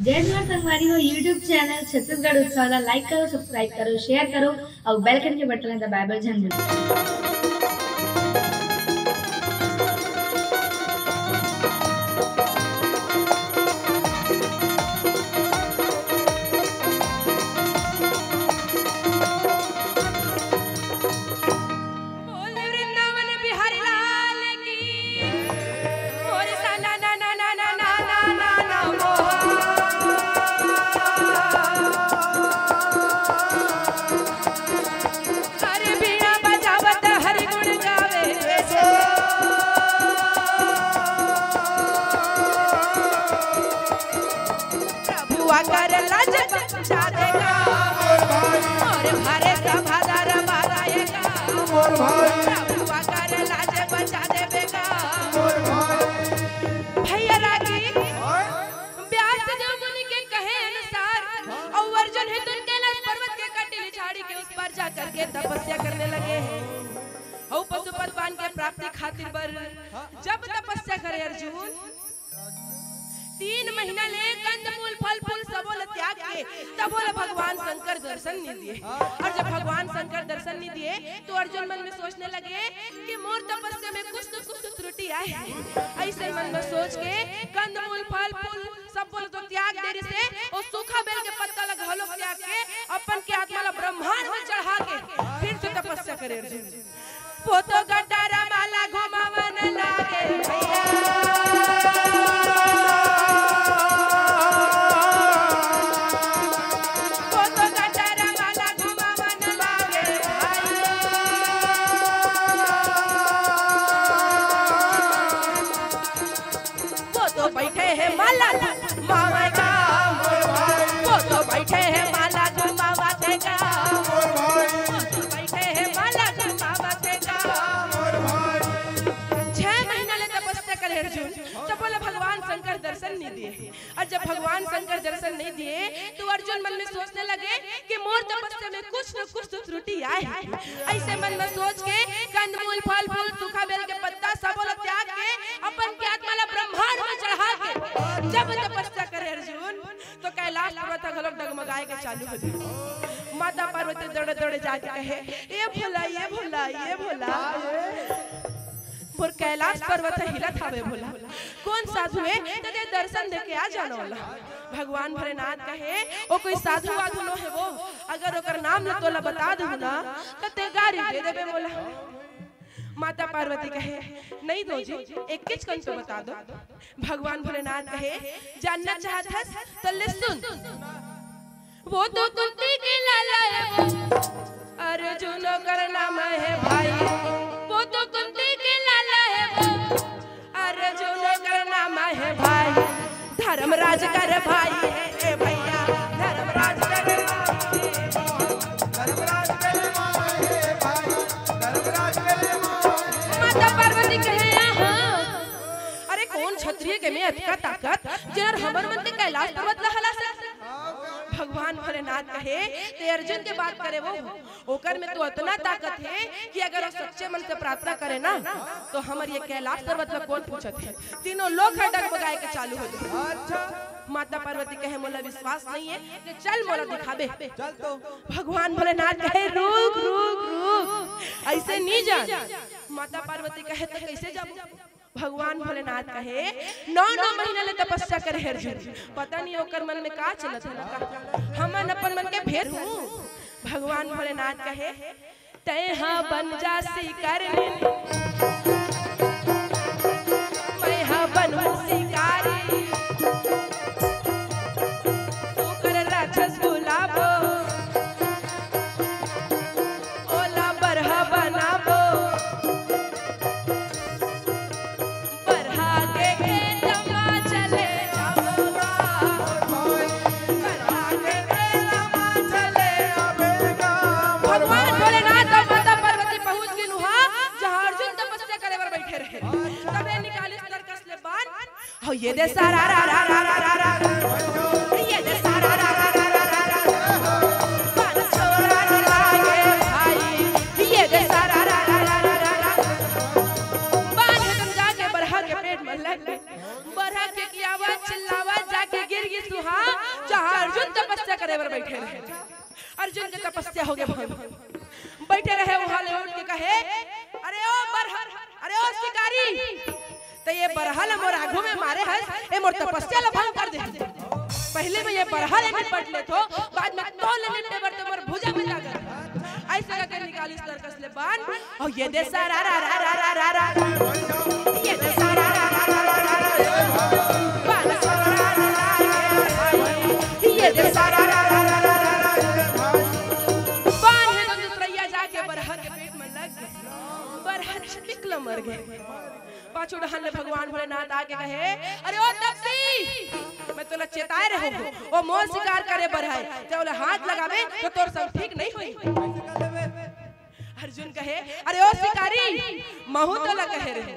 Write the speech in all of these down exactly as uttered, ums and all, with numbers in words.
जय जोहार संगवारी हो, YouTube चैनल छत्तीसगढ़ उत्सव ला like करो, subscribe करो, share करो अउ bell icon के बटन ला दबाए बर झन भूलो। बोल वृंदावन बिहारी लाल की। मोर सा ना ना ना ना ना ना ना ना ना मोर। अरे बीणा बजावत हरि गुण गावे। प्रभु आकर लाज बचा देगा। और भारे सभादार माराएगा। प्रभु आकर लाज बचा देवेगा। भैया रागी, व्यास देव मुनि के कहे अनुसार, और अर्जुन हे तो कैलाश पर्वत के कटिल झाड़ी के उस पार जा करके तपस्या करने लगे हैं। और पशुपत बाण के प्राप्ति खातिर बर जब तपस्या करे अर्जुन, तीन महीना ले कंदमूल, फल फूल सबो ल त्याग के तभो ल भगवान शंकर दर्शन नहीं दिए। और जब भगवान शंकर दर्शन नहीं दिए तो अर्जुन मन में सोचने लगे कि मोर तपस्या में कुछ न कुछ तो त्रुटि आए। ऐसे मन में सोच के कंदमूल, फल फूल सबो ल तो त्याग दे रिसे, और सूखा बेल के पत्ता ल घलो त्याग के अपन के आत्मा ल ब्रह्मांड में चढ़ा के फिर से तपस्या करे अर्जुन। वो तो गटारा माला घुमावन लागे भैया। वो तो गटारा माला घुमावन लागे भाई। वो तो बैठे हैं माला घुमावेगा। वो तो बैठे हैं माला घुमावेगा। वो तो बैठे हैं माला घुमावेगा। छह महीना ले तपस्या करे अर्जुन, तब बोले भगवान शंकर दर्शन नहीं दिए। और जब भगवान शंकर दर्शन नहीं दिए तो अर्जुन मन में सोचने लगे कि मोर तपस्या में कुछ न कुछ तो त्रुटि आए। ऐसे मन में सोच के कंदमूल, फल फूल, सूखा बेल के पत्ता सबो ल त्याग के अपन के आत्मा ला ब्रह्मांड में चढ़ा के जब तपस्या करे अर्जुन, तो कैलाश पर्वत ह घलोक डगमगाए के चालू हो जाए। माता पार्वती दौड़े दौड़े जाके कहे, "ए भोला, ए भोला, ए भोला, मोर कैलाश पर्वत ह हिलत हावे भोला। कौन साधु हे, तेकर दर्शन दे के आ जाना वाला।" भगवान भोलेनाथ कहे, "ओ कोई साधु वाधु नो हे वो, अगर ओकर नाम ल तोला बता देहूं ना, त ते गारी दे देबे मोला।" माता पार्वती कहे, "नहीं दो जी, एक किच कन तो बता दो।" भगवान भोलेनाथ कहे, "जानना चाहत हस त ले सुन।" वो तो कुंती के लाला हे वो, अर्जुन ओकर नाम हे भाई। वो तो कुंती के लाला हे वो, अर्जुन ओकर नाम हे भाई। धर्मराज कर भाई हे ए भैया, धर्मराज कर भाई हे। धर्मराज कर भाई हे भाई, धर्मराज कर भाई हे। माता पार्वती कहे, "हाँ, अरे कौन क्षत्रिय के में अतका ताकत, जेहर हमर मन के कैलाश पर्वत ला हला सकत?" भगवान भोलेनाथ कहे, "ते अर्जुन के बात करे वो, ओकर में तो अतना ताकत हे कि अगर वो सच्चे मन से प्रार्थना करे ना, तो हमर ये कैलाश पर्वत ला कौन पूछत हे?" तीनों लोक ह डगमगाए के चालू हो जाए। अच्छा। माता पार्वती कहे, "मोला विश्वास नहीं हे, ते चल मोला दिखाबे।" चल तो। भगवान भोलेनाथ कहे, "रुक, रुक, रुक, ऐसे नहीं जा।" माता पार्वती कहे, "तो कैसे जाबो?" भगवान भोलेनाथ कहे, "नौ नौ महीना ले तपस्या करे हे अर्जुन, पता नहीं ओकर मन में का चलत हे ना का, हमन अपन मन के भेद हूँ।" भगवान भोलेनाथ कहे, "तैं हा बन जा शिकारनी, मैं हा बनहूँ शिकारी, ओकर राक्षस बुलाबो, ओला बरहा बनाबो।" बरहा के खेत मा चले जाबो गा। बरहा के खेत मा चले जाबो गा। भगवान भोलेनाथ अउ माता पार्वती पहुंच गे उहां, जहां अर्जुन तपस्या करे बर बैठे रहे। तब ये निकालिस तरकस ले बाण। हो ये दे सारा रा रा रा रा रा रा। ये दे सारा रा रा रा रा रा रा। बाण छोड़ा रे लागे भाई। ये दे सारा रा रा रा रा रा रा। बाण एकदम जाके बरहा के पेट में लग गे। बरहा के कियावत चिल्लावत जाके गिर गिस उहां, जहाँ अर्जुन तपस्या करे बर बैठे रहे। अर्जुन के तपस्या हो गए भंग। बैठे रहे, वहां ले उठ के कहे, "अरे ओ बरहल, अरे ओ शिकारी, त ये बरहल मोर आगू में मारे हस, ए मोर तपस्या ल भंग कर दे। पहले में ये बरहल निपट लेथों, बाद में तोर ले निपटे बर तो मोर भुजा में ताकत।" ऐसे करके निकालिस तरकस ले बाण, और ये दे सारा रा रा रा रा रा रा, ये दे सारा रा रा रा रा रा रा, बाण सारा रा रा रा रा रा, ये दे सारा रा रा रा रा रा रा। बाण हे तो दूसरैया जाके बरहल के पेट में लग गए, बरहल निकल मर गए। पाछू डहन ले भगवान भोलेनाथ आके कहे, "अरे ओ तपसी, मैं तोला चेताए रहे हूँ, ओ मोर शिकार करे बर है, ते ओला हाथ लगाबे तो तोर संग ठीक नहीं होई।" अर्जुन कहे, "अरे ओ शिकारी, महू तोला कहे रहे,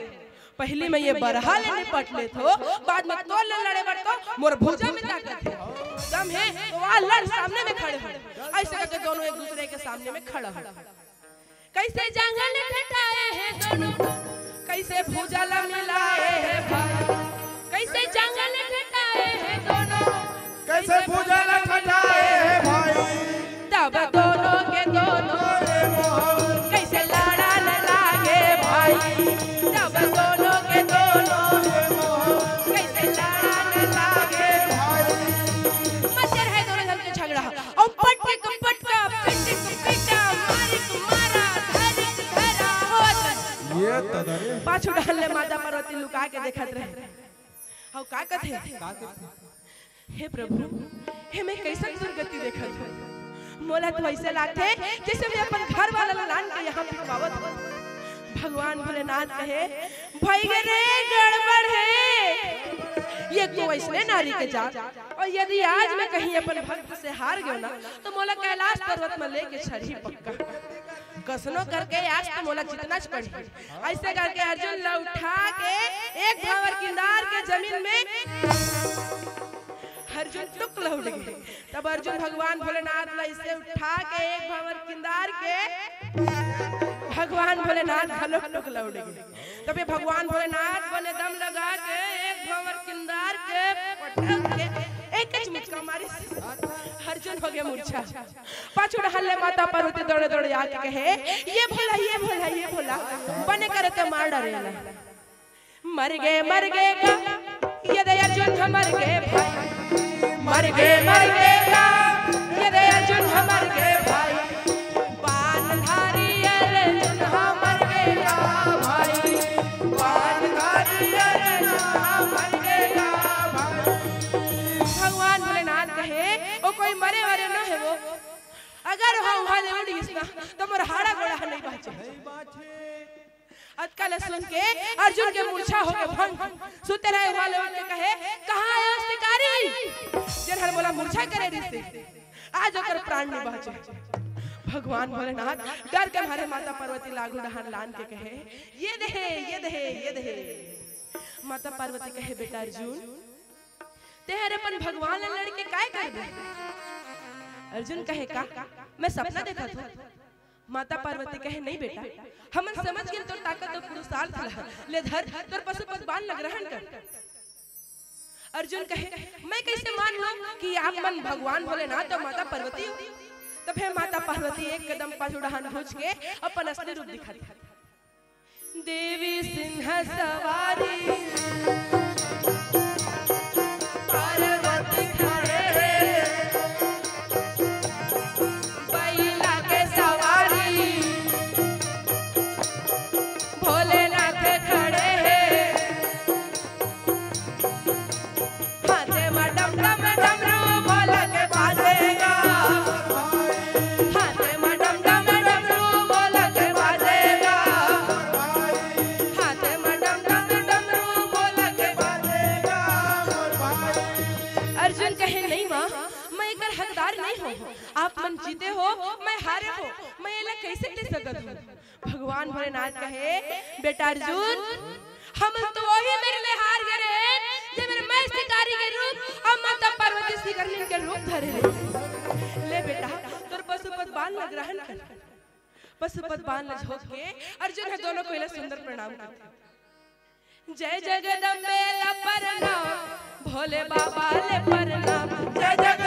पहली में ये बरहल ले निपट लेथों, बाद में तोर ले लड़े बर तो मोर भुजा में ताकत है। दम है तो आ लड़, सामने में खड़े हो।" ऐसे करके दोनों एक दूसरे के सामने में खड़ा हो। कैसे जंगल ठठाए हैं दोनों, कैसे भुजा ला मिलाए हैं भाई, कैसे जंगल ठठाए हैं दोनों, कैसे भुजा ला ठठाए हैं भाई। तब दोनों के दोनों कैसे लड़न लागे भाई, तब दोनों के दोनों कैसे लड़न लागे भाई। मचर है दोनों जन के झगड़ा, और पटक पटका, पिटक पिटा, मारिक मारा, धरिक धरा होत। ये तो दरे। पाछू डहन ले माता पार्वती लुका के देखत रहे। अउ का कथे? का कथे? "हे प्रभु, हे मैं कैसन दुर्गति देखत हूँ। मोला तो ऐसे लागथे जैसे मैं अपन घर वाला ला लान के यहाँ पिटवावत हूँ।" भगवान भोलेनाथ कहे, "भई गे रे, गड़बड़ है, ये तो वैसने नारी के जात, और यदि आज मैं कहीं अपन भक्त से हार गयो ना, तो मोला कैलाश पर्वत में लेके छड़ही पक्का। कसनो करके आज तो मोला जीतनाच पड़ही।" ऐसे करके अर्जुन ला उठा के एक भांवर किंदार के जमीन में अर्जुन टुक लहुट गे। तब अर्जुन भगवान भोलेनाथ ला ऐसे उठा के एक भांवर किंदार के भगवान भोलेनाथ घलो टुक लहुट गे। तब ये भगवान भोलेनाथ बने दम लगा के एक भांवर किंदार के पटक के एक मुक्का मारिस, अर्जुन हो गया मूर्छा। पाछू डहन ले माता पार्वती दौड़े दौड़े आके कहे, "ये भोला, ये भोला, ये भोला, बने करे तो मार डरे ला।" मर गे, मर गे का, ये दे अर्जुन हमर गे भाई। मर गे, मर गे का, ये दे अर्जुन हमर गे भाई। बाणधारी अर्जुन हमर गे का भाई। बाणधारी अर्जुन हमर गे का भाई। भगवान भोलेनाथ कहे, "ओ कोई मरे वरे न हे वो। अगर वहाँ, वहाँ ले उड़ गिस ना, तो मोर हाड़ा गोड़ा ह नहीं बाँचे।" अतका ल सुन के अर्जुन के मूर्छा हो के भंग। सुते रहे हुआ ले उठ के कहे, "कहाँ है वो शिकारी, जेन हर मोला मूर्छा करे रिहिस? आज ओकर प्राण नहीं बाँचे।" भगवान भोलेनाथ डर के मारे माता पार्वती ला आगू डहान लान के कहे, "ये दे, ये दे, ये दे।" माता पार्वती कहे, "बेटा अर्जुन, ते हर अपन भगवान ला लड़ के काय करबे?" अर्जुन कहे, "का? मैं सपना देखत हूँ।" माता पार्वती कहे, "नहीं बेटा, हमन समझ गेन तोर ताकत अउ पुरुषार्थ ला। ले धर, तोर पशुपत बाण ला ग्रहण कर।" अर्जुन कहे, "मैं कैसे मान लूं कि आप मन भगवान भोलेनाथ अउ माता पार्वती हो?" तभे माता पार्वती एक कदम पाछू डहान घुंच के अपन असली रूप दिखा दी। देवी सिंह सवारी, पार्वती खड़े हे, बैला के सवारी, भोलेनाथ खड़े हे। हाथे म डम डम डमरू भोला के बाजेगा। हाथे म डम डम डमरू भोला के बाजेगा। हाथे म डम डम डमरू भोला के बाजेगा। अर्जुन कहे, "नहीं माँ, मैं एकर हकदार नहीं हूँ। आप मन जीते हो, मैं हारे हो, मैं एला कैसे दे सकत हूँ?" भगवान भोलेनाथ कहे, "बेटा अर्जुन, हमन तो वही मेर ले हार गे रहे, जे मेर मैं शिकारी के रूप अउ माता पार्वती शिकारिन के रूप धरे रहे। ले बेटा, तोर पशुपत बाण ला ग्रहण कर।" पशुपत बाण ला झोंक के अर्जुन ह दोनों कोई ला सुंदर प्रणाम करथे। जय जगदम्बे ला प्रणाम, भोले बाबा ले प्रणाम। जय जग